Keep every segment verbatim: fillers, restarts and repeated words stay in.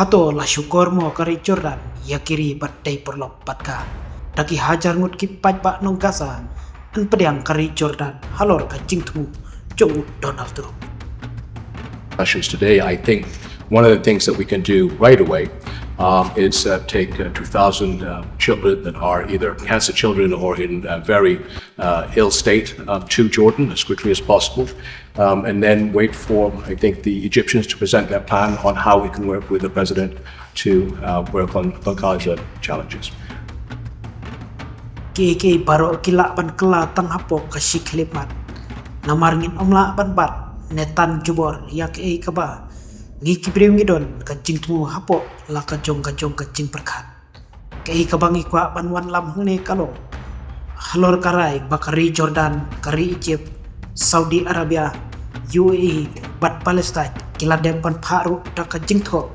Hato la shukor mo ka ri Jordan ïa ki ri bad dei paralok bad ka? Da ki hajar ngut ki paidbah nong Gaza yn pdiang ka ri Jordan halor ka jingthmu jong u Donald Trump. Discussions today, I think one of the things that we can do right away um, is uh, take uh, two thousand uh, children that are either cancer children or in a very uh, ill state um, to Jordan as quickly as possible. Um, and then wait for, I think, the Egyptians to present their plan on how we can work with the president to uh, work on the Gaza challenges. Ki ki baroh ki lah ban kylla tang hapoh ka shi khyllipmat. Namar ngin ym lah ban bat ne tan jubor ïa kaei kaba ngi ki briew ngi don ka jingthmu hapoh la ka jong ka jong ka jingpyrkhat. Kaei kaba ngi kwah ban wanlam hangne ka long halor ka rai ba ka ri Jordan, ka ri Egypt, Saudi Arabia, U A E bad Palestine ki la dep ban phah ruh da ka jingthoh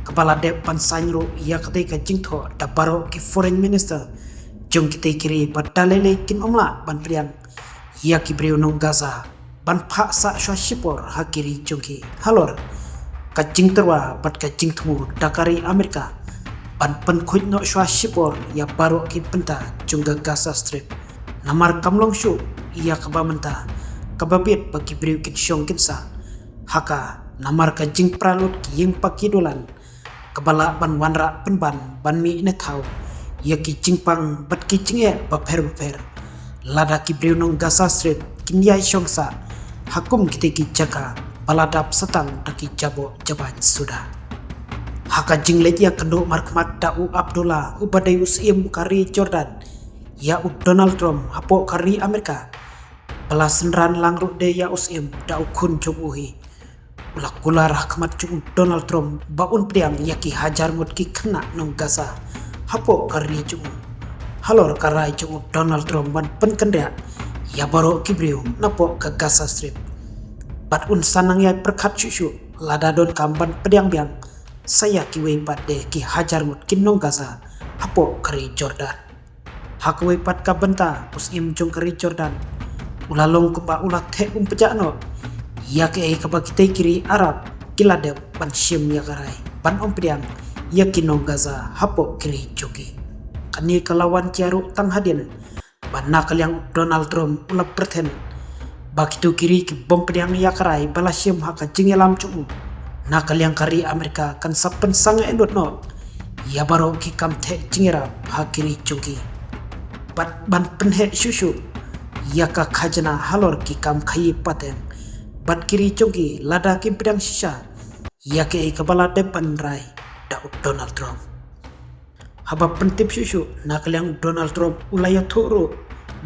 kaba la dep ban sign ruh ïa katei ka jingthoh da baroh ki foreign minister jong kitei ki ri bad da lei lei kin ym lah ban pdiang ïa ki briew nong Gaza ban phah sah shuwa shipor ha ki ri jong ki halor ka jingtyrwa bad ka jingthmu da ka ri Amerika ban pynkhuid noh shuwa shipor ïa baroh ki bynta jong ka Gaza Strip. Namar kam long shuh ïa kaba mynta kaba bit ba ki briew kin shong kin sah ha ka, namar ka jingpra lut ki ïing pa ki dulan kaba lah ban wanrah pynban ban mih ne thaw ïa ki jingpang bad ki jingeh bapher bapher. Lada ki briew nong Gaza Strip kin ïai shong sah ha kum kitei ki jaka ba la dap sa tang da ki jaboh jabain suda. Ha ka jingleit ïakynduh markhmat da u Abdullah uba dei u syiem ka ri Jordan ïa u Donald Trump hapoh ka ri Amerika, ba la synran lang ruh de ïa u syiem da u khun jong u hi. U la kular ha khmat jong u Donald Trump ba un pdiang ïa ki hajar ngut ki khynnah nong Gaza hapoh ka ri jong u halor ka rai jong u Donald Trump ban pynkynriah ïa baroh ki briew napoh ka Gaza Strip. Bad un sa nang ïai pyrkhat shuh shuh lada donkam ban pdiang biang sa ïa kiwei pat de ki hajar ngut ki nong Gaza hapoh ka ri Jordan. Ha kawei pat ka bynta u syiem jong ka ri Jordan u la long kumba u la theh um pjah noh ïa kaei kaba kitei ki ri Arab ki la dep ban shim ïa ka rai ban ym pdiang ïa ki nong Gaza hapoh ki ri jong ki. Kane ka la wan jia ruh tang hadien ba na ka liang u Donald Trump u la pyrthen ba kito ki ri ki bym pdiang ïa ka rai ba la shim ha ka jingïalam jong u. Na ka liang ka ri Amerika kan sa pynsangeh lut noh ïa baroh ki kam theh jingïarap ha ki ri jong ki bad ban pynheh shuh shuh ïa ka khajna halor ki kam khaïi pateng bad ki ri jong ki lada kim pdiang shisha ïa kaei kaba la dep ban rai da u Donald Trump. Haba pyntip shuh shuh na ka liang u Donald Trump u la ïathuh ruh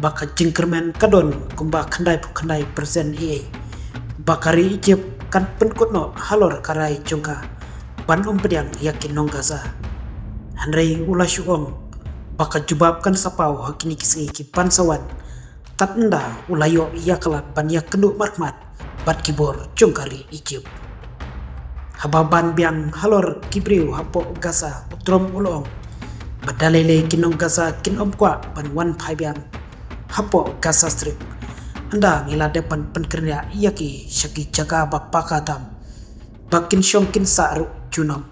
ba ka jingkyrmen ka don kumba khyndai phew khyndai percent ei ei ba ka ri Egypt kan pynkut noh halor ka rai jong ka ban ym pdiang ïa ki nong Gaza. Hynrei u la shu ong ba ka jubab kan sa paw ha kine ki sngi ki ban sa wan. Tat ynda u la ïoh ïa ka lad ban ïakynduh markhmat bad ki bor jong ka ri Egypt. Haba ban biang halor ki briew hapoh Gaza u Trump u la ong ba da lei lei ki nong Gaza kin ym kwah ban wan phai biang hapoh Gaza Strip. Ynda ngi la dep ban pynkynriah ïa ki sha ki jaka ba paka tam ba kin shong kin sah ruh junom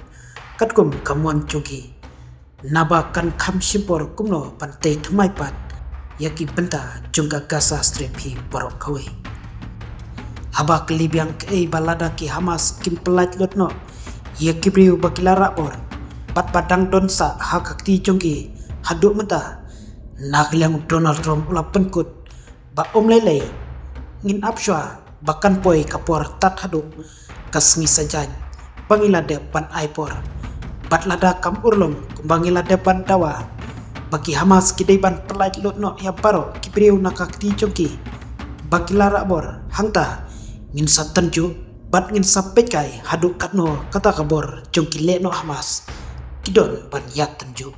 katkum ka mon jong ki. Naba kan kham shim por kumno ban tei thymmai pat ïa ki bynta jong ka Gaza Strip hi baroh kawei. Haba kylli biang kaei ba lada ki Hamas kim pyllait lut noh ïa ki briew ba ki la rah bor bad ba dang don sah ha ka kti jong ki haduh mynta, na ka liang u Donald Trump u la pynkut ba ym lei lei ngin ap shuwa ba kan poi ka por tad haduh ka sngi Saitjaiñ ba ngi la dep ban ai por. Bad lada kam urlong kumba ngi la dep ban dawa ba ki Hamas ki dei ban pyllait lut noh ïa baroh ki briew na ka kti jong ki ba ki la rah bor, hangta ngin sa tynjuh bad ngin sa peit kai haduh katno kata ka bor jong ki lehnoh Hamas ki don ban ïatynjuh.